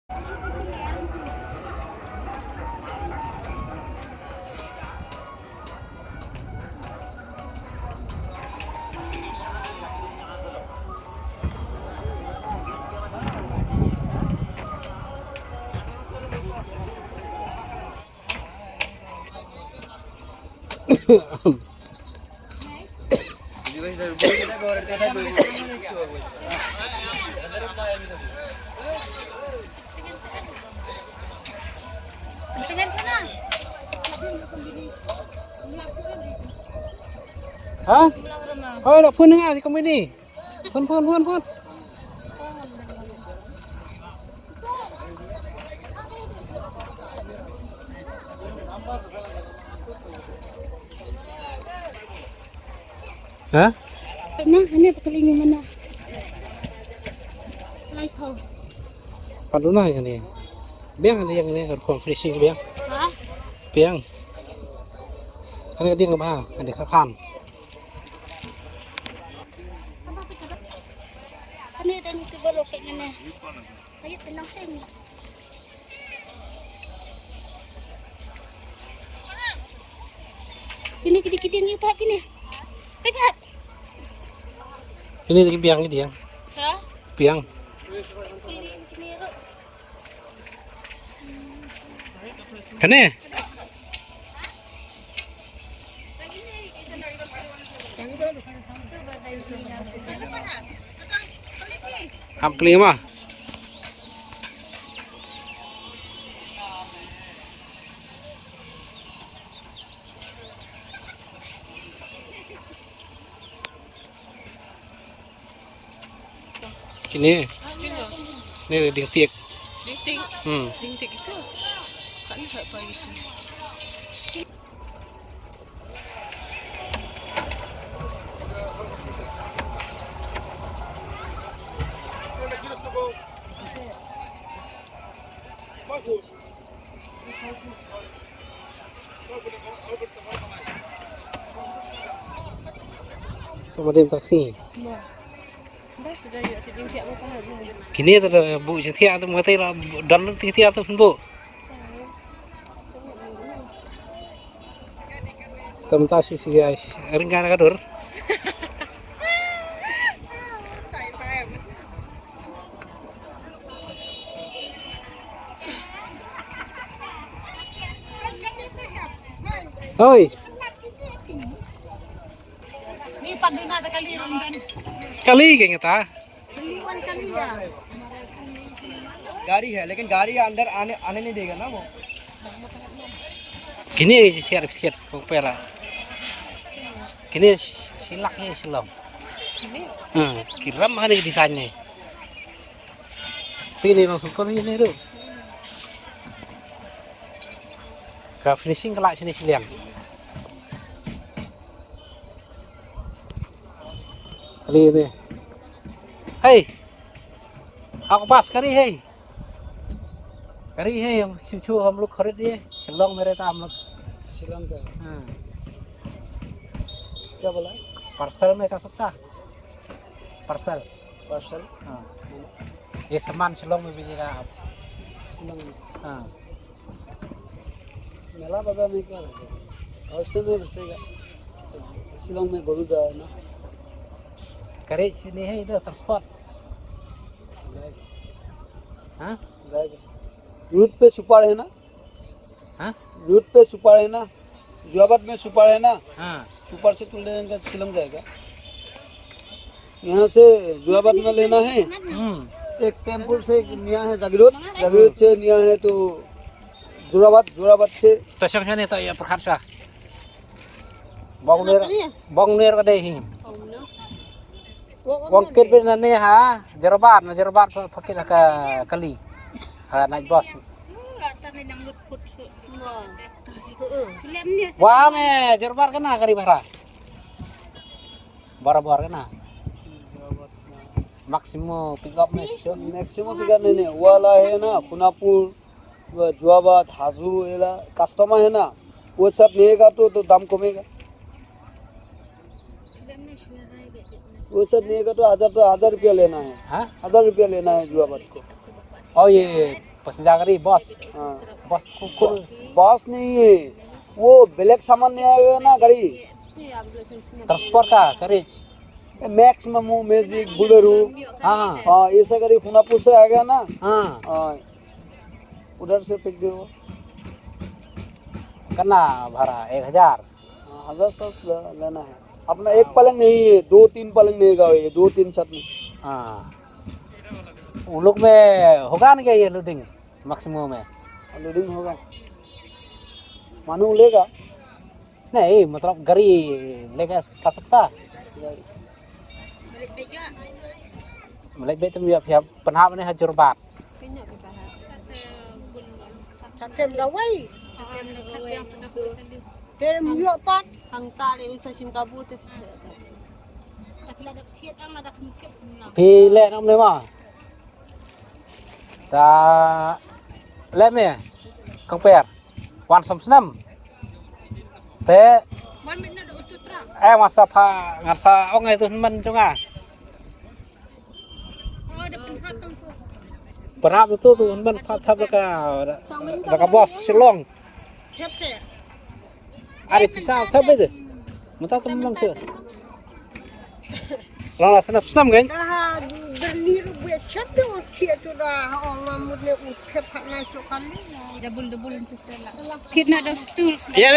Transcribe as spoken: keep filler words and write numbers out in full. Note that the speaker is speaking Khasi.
Ha? Oi, la phone nga di company. Phone, phone, phone, phone. Ha? Mana? Ini apa kali ini mana? Lai kau. Paduna yang ni. Biang ni yang ni kan kong finishing biang. Ha? Biang. Kan dia ngah, kan dia kapan. Kan dia dan itu baru kayak ni. Kayak tenang sini. Kini, kini, kini, ni, Pat, kini. Hai, Pat. Kini lagi biang ni dia. Ha? Biang. Kini, kini, ro. Kane? Am kling ma. Kine. Kine. Ni ding tiek. Ding tiek. Hmm. Ding tiek itu. Kat ni kat pagi tu. Sama dem taksi. Kini tu dah bu je thiah tu mata lah dan lu thiah tu pun bu. Tam taksi si guys, ringan ka dur. Oi. Kali ke ngata? गाड़ी है, लेकिन गाड़ी अंदर आने आने नहीं देगा ना वो। Kini siar siar ko pera. Kini silak ni silong. Hmm, kiram hari design ni. Pini langsung kau ni ni tu. Ka finishing ka lah sini siliang. Kali ni. Hey. Aku pas kali hey. Kali hey, हम छू छू हम लोग खरीद लिए, शिलोंग में रहता हम लोग। शिलोंग का। हाँ। क्या बोला? पार्सल में का सकता? पार्सल। पार्सल? हाँ। ये सामान शिलोंग में भेजेगा आप? शिलोंग में। हाँ। मेला बाजार में क्या बेचेगा? होलसेल में बेचेगा। शिलोंग में गोरू जा है ना। Kari sini hai, idu transport. जाएगा। हाँ? जाएगा। रूट पे सुपर है ना? हाँ? रूट पे सुपर है ना? जोराबाद में सुपर है ना? हाँ। सुपर से तुम लेने का शिलोंग जाएगा। यहाँ से जोराबाद में लेना है। हम्म। एक टेम्पल से लिया है जागीरोड, जागीरोड से लिया है तो जोराबाद, जोराबाद से। Station sha ne ta ya perkhat sha. Bong ner, bong ner ka dei hi. Wong kit bin na ne ha, Jorabat, na Jorabat pha-, pha kit ha ka kali. Ha, night bus. Wa me, Jorabat ka na kari bhara. Barabor ka na. Maximum pick up me sure. मैक्सिमम पिकअप नहीं, नहीं, वो वाला है ना, खुनापुर, वो जोराबाद, हाजो, एला, कस्टमर है ना, वो सब लेगा तो, तो दाम कमेगा। वो सब लेगा तो हजार, तो हजार रुपया लेना है। हाँ? हजार रुपया लेना है जोराबाद को। Oh, ये, ये। पैसेंजर गाड़ी, बस। हाँ। बस को, को बस नहीं है, वो ब्लैक सामान नहीं आएगा ना गाड़ी। ट्रांसपोर्ट का कैरेज। ये मैक्स, मेमो, मैजिक, बोलेरो। हाँ। हाँ, ये सब गाड़ी खुनापुर से आएगा ना। हाँ। हाँ, उधर से फेंक दो। कितना भाड़ा? एक हजार। हाँ, हजार सात ले-, लेना है। अपना एक पलंग नहीं है, दो तीन पलंग नहीं का, ये दो तीन साथ में। हाँ। उन लोग में होगा ना क्या ये लोडिंग, मैक्सिमम में? लोडिंग होगा। मानू लेगा? नहीं, मतलब गाड़ी लेके आ सकता? गाड़ी। Malik bek tu ya, ya pernah mana hajar bat. Satem da wei. Terem yok pat. Hang ta le un sa sing kabu te. Phi leh nam ne ma. Ta leh me. Kong per. Wan sam snam. Te. Wan me na da utu tra. Eh, masa pha ngan sa ong ai tu man jong nga. Oh, da pynhap tang tu. Pynhap tu tu man pha thap da ka, da ka bos Shillong. Khep te. Ari pisa thap be de. Mynta tu mang tu. Lang la snap snam kan? Dah berni rubuh chat tu, chat tu dah, oh, mamut ni ucap hak nan cokali. Jabul debul tu. Kit na da stul. Ya,